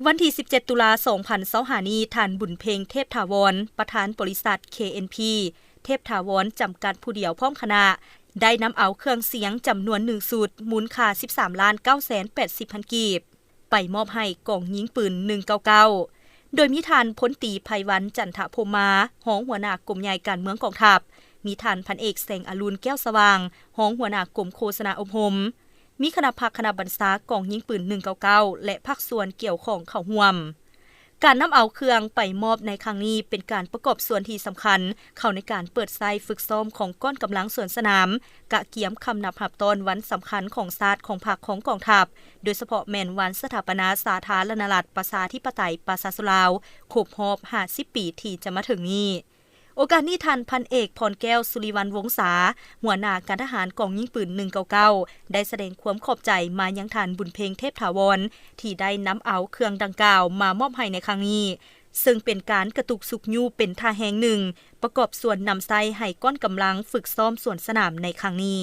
ວັນທີສິບເຈັດ ຕຸລາ ສອງພັນຊາວຫ້ານີ້, ທ່ານ ບຸນເພັງ ເທບຖາວອນ ປະທານບໍລິສັດ ເຄເອັນພີ ເທບຖາວອນ ຈຳກັດຜູ້ດຽວ ພ້ອມຄະນະ ໄດ້ນຳເອົາເຄື່ອງສຽງຈຳນວນໜຶ່ງຊຸດ ມູນຄ່າສິບສາມລ້ານເກົ້າແສນແປດສິບພັນກີບ ໄປມອບໃຫ້ກອງຍິງປືນໜຶ່ງເກົ້າເກົ້າ ໂດຍມີທ່ານ ພົນຕີ ໄພວັນ ຈັນທະພົມມາ ຮອງຫົວໜ້າກົມໃຫຍ່ການເມືອງກອງທັບ, ມີທ່ານ ພັນເອກ ແສງອະລຸນ ແກ້ວສະຫວ່າງ ຮອງຫົວໜ້າກົມໂຄສະນາອົບຮົມ, ມີຄະນະພັກຄະນະບັນຊາກອງຍິງປືນໜຶ່ງເກົ້າເກົ້າ ແລະ ພາກສ່ວນກ່ຽວຂ້ອງເຂົ້າຮ່ວມ. ການນຳເອົາເຄື່ອງໄປມອບໃນຄັ້ງນີ້ ເປັນການປະກອບສ່ວນທີ່ສຳຄັນເຂົ້າໃນການເປີດໃຊ້ຝຶກຊ້ອມຂອງກ້ອນກຳລັງສວນສະໜາມ ກະກຽມຄຳນັບຮັບຕ້ອນວັນສຳຄັນຂອງຊາດ, ຂອງພັກ, ຂອງກອງທັບ, ໂດຍສະເພາະແມ່ນວັນສະຖາປະນາສາທາລະນະລັດ ປະຊາທິປະໄຕ ປະຊາຊົນລາວ ຄົບຮອບຫ້າສິບປີທີ່ຈະມາເຖິງນີ້. ໂອກາດນີ້, ທ່ານ ພັນເອກ ພອນແກ້ວ ສຸລິວັນວົງສາ ຫົວໜ້າການທະຫານກອງຍິງປືນໜຶ່ງເກົ້າເກົ້າ ໄດ້ສະແດງຄວາມຂອບໃຈມາຍັງທ່ານ ບຸນເພັງ ເທບຖາວອນ ທີ່ໄດ້ນຳເອົາເຄື່ອງດັ່ງກ່າວມາມອບໃຫ້ໃນຄັ້ງນີ້, ເຊິ່ງເປັນການກະຕຸກຊຸກຍູ້ເປັນທ່າແຮງໜຶ່ງ ປະກອບສ່ວນນຳໃຊ້ໃຫ້ກ້ອນກຳລັງຝຶກຊ້ອມສວນສະໜາມໃນຄັ້ງນີ້.